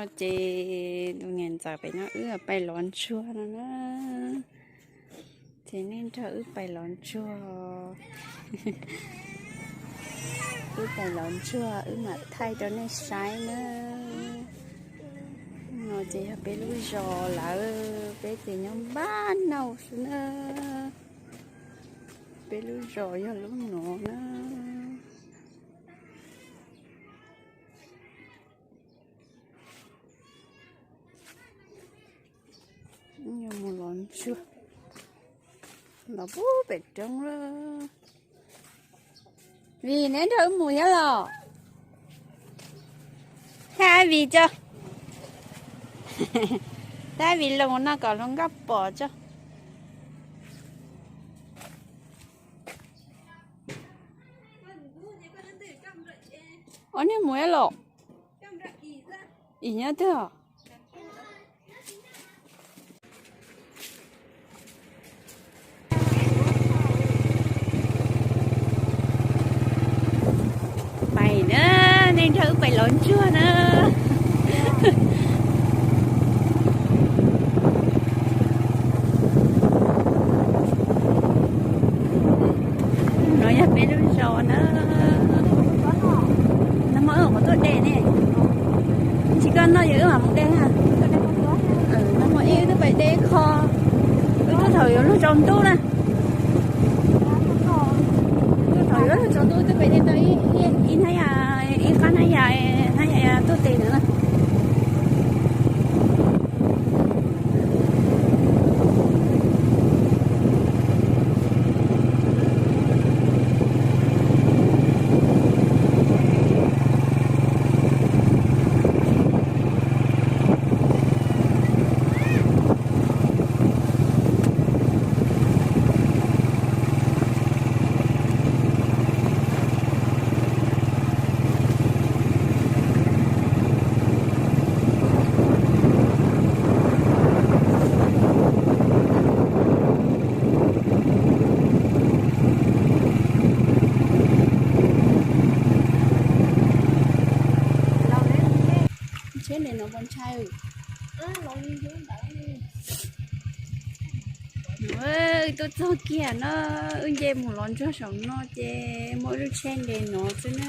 Ces tus niam ntxawm pem no wb pais lov ntsuag no na. Ces nej nrog wb pais lov ntsuag. Wb pais lov ntsuag wb mam thaij rau nej saib na. No ces yog peb lub zos lawm, peb ces nyob npaj no xwb na. Peb lub zos yog lub no na. Yuav mus lov ntsuag, los pub pem roob lawm. Vim neb nrog wb mus thiab los? Thab Vim tso, Thab Vim los no kom hluas nkauj pom tso. Ob niag mus thiab los? Ib nyob twg os? Pais na, nej nrog wb pais lov ntsuag na. No yog peb lub zos na. Nag hmo wb qhuav tuaj de ne. Tsis koj noj ces wb mam mus de na. Nag hmo ib wb twb pais de kho, wb tuaj thaum yuav luag tsaus ntuj na. Tuaj thaum yuav luag tsaus ntuj twb pais de tau ib hnab yas, ib qab hnab yas, hnab yas tuaj tes ntawd na. Tsheb nres no puas ntshai? Tuaj txog kiag no, wb nce mus lov ntsuag saum no ces muaj ib lub tsheb nres no xwb na.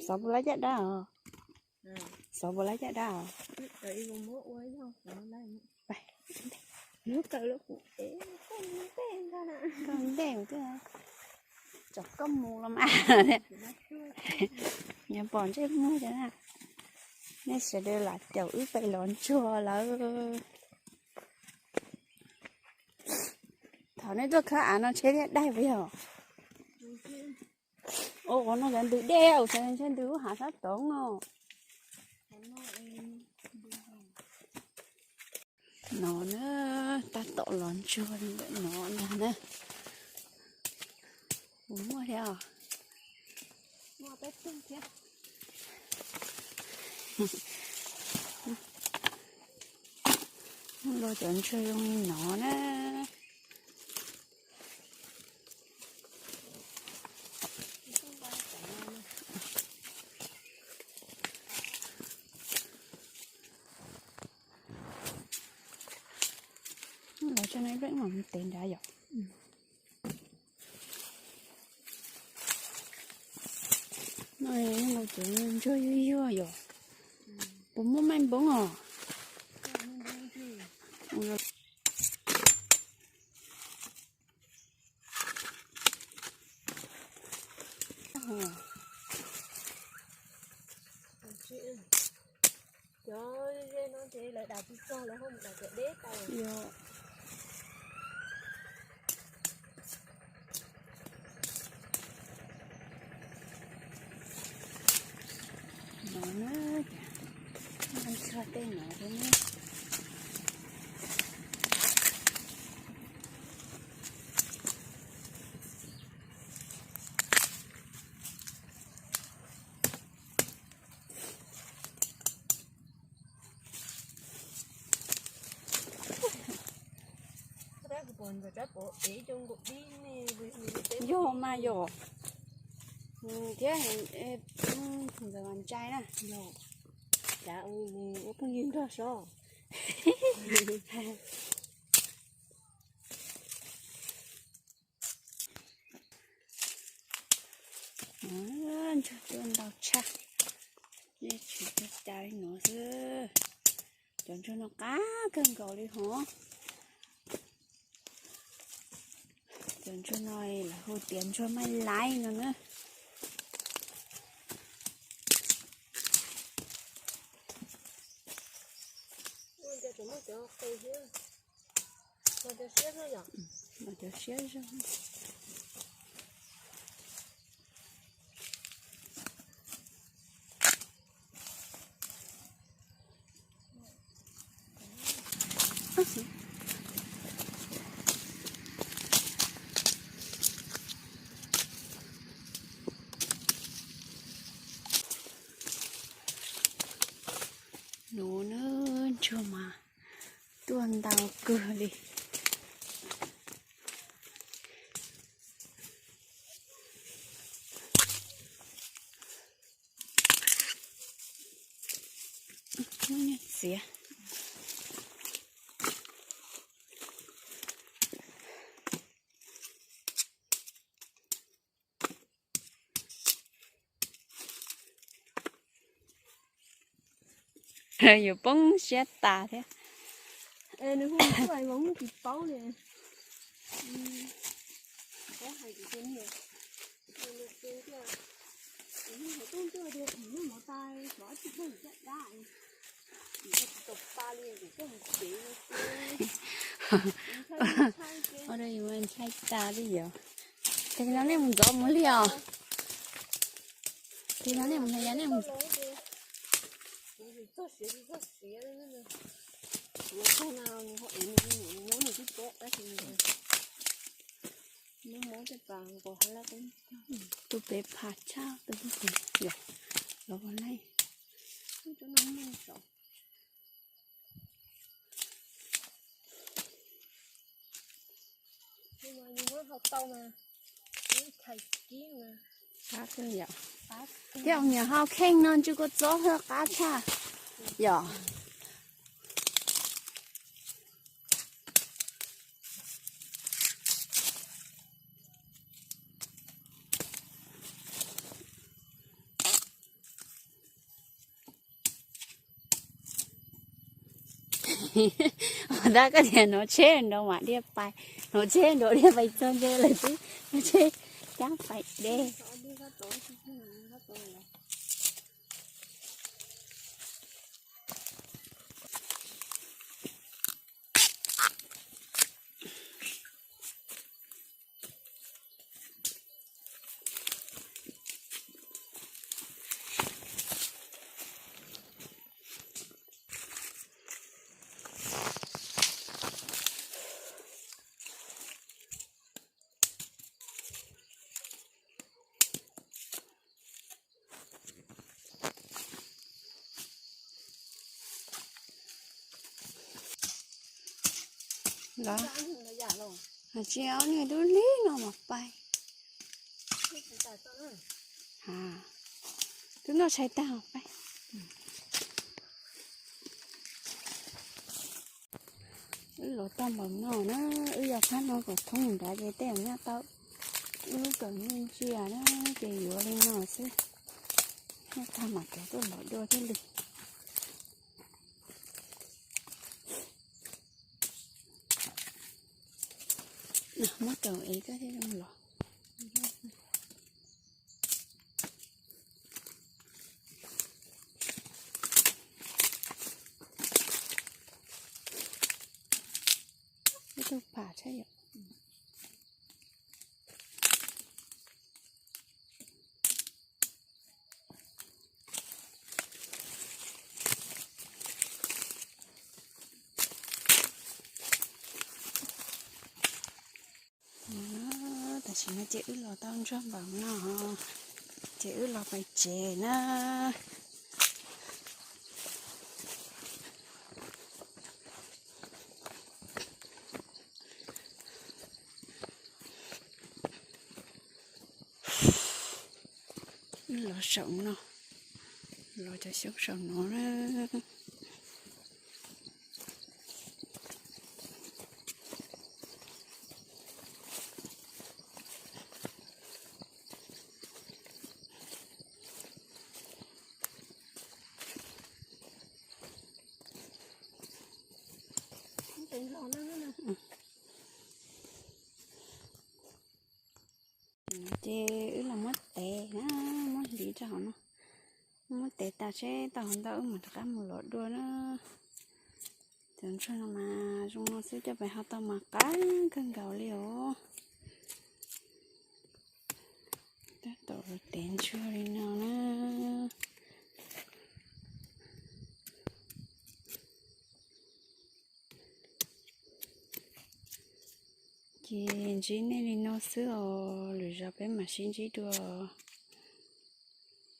Xov puas laib caj dab os? Xov puas laib caj dab os? Ntej, tsom koj mus los mas. Nyob pom ntsej muag cov na. Nej sawv daws lam caum wb pais lov ntsuag lawm. Thaum nej tuaj khawb av no tsheb thiaj daig puas yog? Ua no cov ntws dej, ua cov ntshe ntws lub hav sab toov no. No na, tab tom lov ntsuag li ntawm no ntag na. Puas muaj thiab os? Muaj cov ntsuag zoo li no na. Los tso no ib pliag mam mus tev nrad yom. No los cov ntsuag yuag yuag yom. Puas muaj maij npoob os? Cov ze no ces lawv dam tsis txog, lawv ho mus dam cov deb tau. No na, ntsuag tej no thiab ne. Yog mas yog. Thiab ntxawm Vas Ntsais na, cas ua phooj ywg nrog sov. Ntsuag tuaj ntau tshaj, nej tsis tau cas li no xwb. Cov ntsuag no qab kawg nkaus li hov. Cov ntsuag no lawv hu tias ntsuag maj laib no na. Los cov siab zog. Nuv na, ntsuag mas tuaj ntau kawg li. Txiav. Yuav poob siab tas thiab. Nws hu tuaj es vauv tsis paub li. Paub hais tias niag, niag tuaj tias niag mov tas xyov tsis pheej caj dab. Ua rau yus ntshai tas li yom. Ces no nej mus ntxov mus li os. Ces no nej mus, yog nej mus. Tus pem pham tshaj tus pem yom, los ua laij. Thiab niam hau kheej no ntsw kua txob qab tshaj yom. Ua tab koj tias hnov tsheb nrov mam diaj pais, hnov tsheb nrov diaj pais txog ntse lawm xwb, hnov tsheb cab pais deb. Los, tsis ob niag dub lig no mas pais. Twb noj tshais tag pais. Wb los tau npaum no na, wb yog phab no kom thoob nrad ces tej zaum nyaj tau wb lub kawm nyiaj ntsia na, ces yuav li no xwb. Nyaj tag mam rov tuaj lov dua thiaj li. Muab raus es koj thiaj zoo los. Ib tug pam tshaj yom. Tam sim no ces wb los tau ntsuag npaum no, ces wb los pais tsev na. Wb los saum no, los cov xyoob saum no na. Ces wb los muab tev na, muab hliv rau hauv no. Muab tev tas seb tau hauv ntau wb mam rov qab mus lov dua na. Cov ntsuag no mas zoo no xwb coj pais ho tau mas qab kawg nkaus li os. Tab tom los tev ntsuag li no na. Ces ntsib nej li no xwb os, lwm zaus peb mam sib ntsib dua.